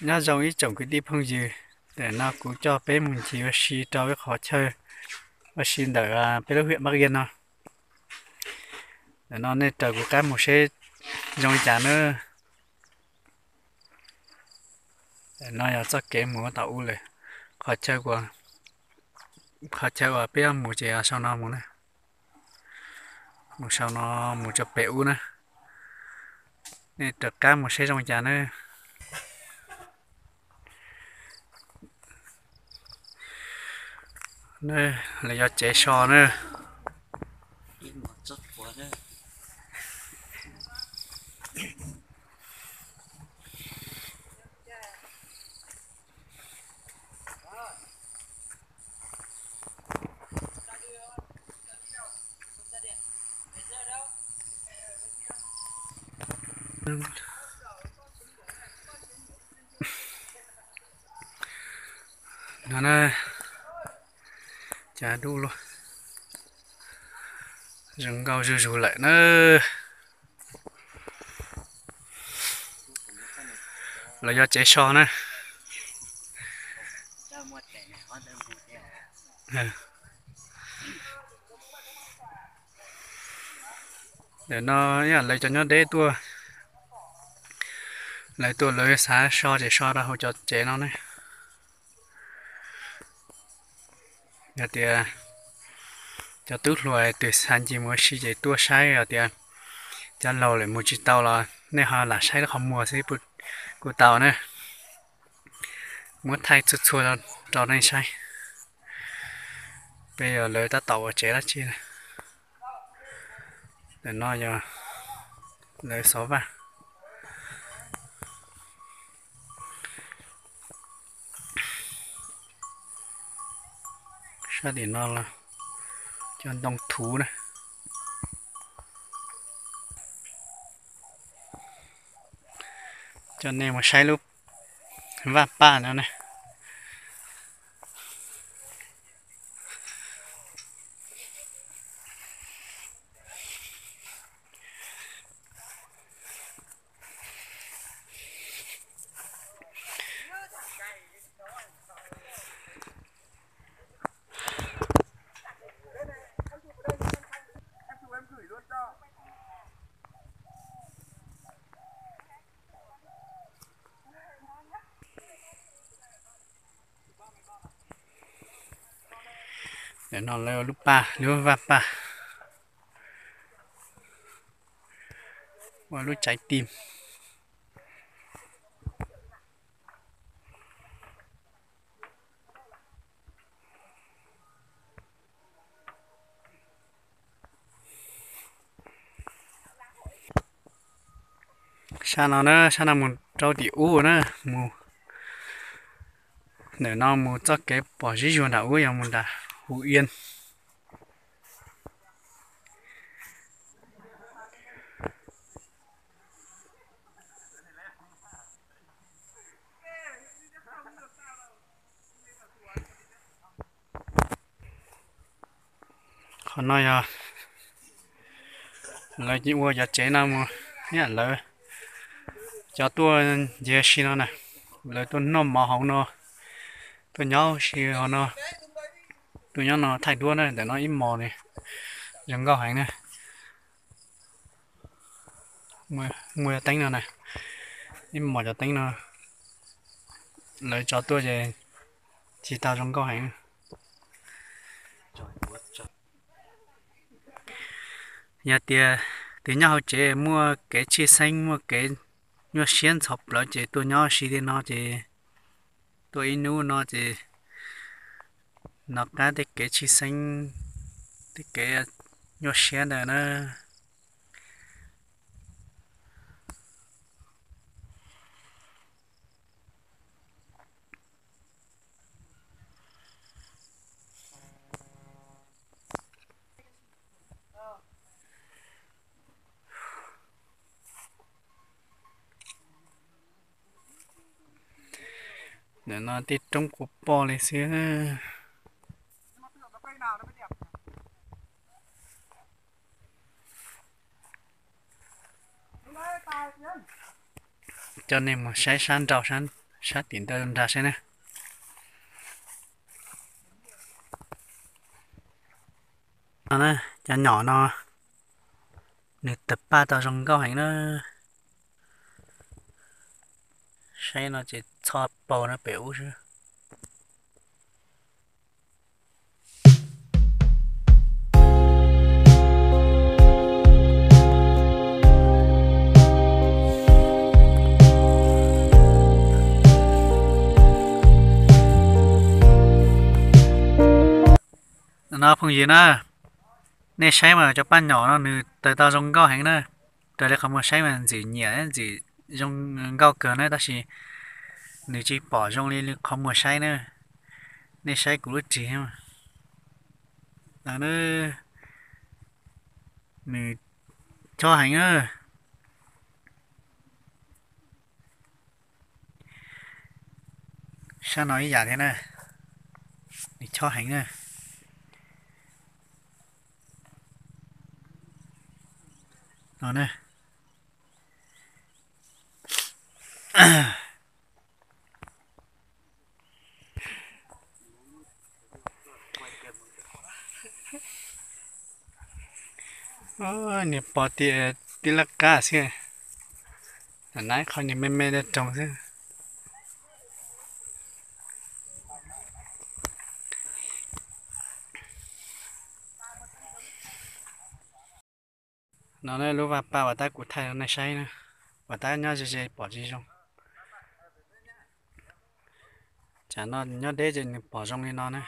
Nyob zoo ib tsoom kwv tij phooj ywg, ntawm no kuv coj peb mus ncig ua si rau ib qhov chaw ua si ntawm peb lub hiam Paj Yias no. Ntawm no nej raws kuv qab mus seb zoo li cas nawb. Ntawm no yog txoj kev mus tom u lawm, qhov chaw, qhov chaw uas peb yuav mus ces yog sau no mus na. Mus sau no mus rau pem ub na. Nej raws qab mus seb zoo li cas nawb. Lawv yog tsev so na. No na, cas dub luaj, zoo nkauj zuj zus lawm na. Los yog tsev so na. Ntawm no yog lawv cov nyob deb tuaj, lawv tuaj lawv xav so ces so rau hauv cov tsev no ne. Yog tias cov tub hluas twg xav ncig mus ua si ces tuaj saib, yog tias cov laus lawm mus tsis tau los nej ho lam saib lub qhov muag xwb kuj tau na. Muab thaij txhua txhua rau nej saib. Peb yog lawv tab tom ua tsev dab tsi na. Ntawm no yog lawv xov vaj. Sab tim no los cov ntoo thuv na. Coj nej mus saib lub vaj paj no na. Ntawm no lawv ua lub paj, lub vaj paj, ua lub tsav tim. Sab no na, sab no mus rau tim ub na, mus ntawm no mus txoj kev pom zib zuag nram ub yog mus nram Hu Iab. Qhov no yog lawv ua cov tsev no mus, lawv cov tuaj ncig si no na, lawv tuaj noj mov hauv no, tuaj nyob si hauv no, tuaj nyob no thaij duab na, ntawm no ib mos ne, zoo nkauj heev na. Muaj cov teeb no na, ib mos cov teeb no, lawv tso tuaj ces tsis tau zoo nkauj heev. Yog tias tus nyob hauv tsev muaj kev tshwj xeeb, muaj kev nyuaj siab ntxhov plawv ces tuaj nyob si tej no ces, tuaj ib hnub no ces nov qab tej kev tshwj xeeb, tej kev nyuaj siab ntawd na. Ntawm no tej roob quas poj li xwb. Coj nej mus saib sab nraud sab Sab tim ntawd nrad saib na. No na, cov nyom no nws tawg paj tau zoo nkauj heev na. Saib no ces txho paug no pem ub xwb. No phooj ywg na, nej saib mas cov paj nyom no nws tawg tau zoo nkauj heev na. Raws li qhov muag saib mas ntxim nyiam ntxim zoo nkauj kawg na, tab sis nws tsis pom zoo li qhov muag saib na. Nej saib kuv lub ris na, nws chob heev na. Sab no ib yam thiab na, nws chob heev na. No na. Nws pom tias tib laj qab xwb, nab qhov nws me me rau roog xwb. No lub vaj paj uas tab kuv thaij rau nej saib na, uas tab nyob ze ze pom tsis zoo. Tsam no nyob deb ces nws pom zoo li no na.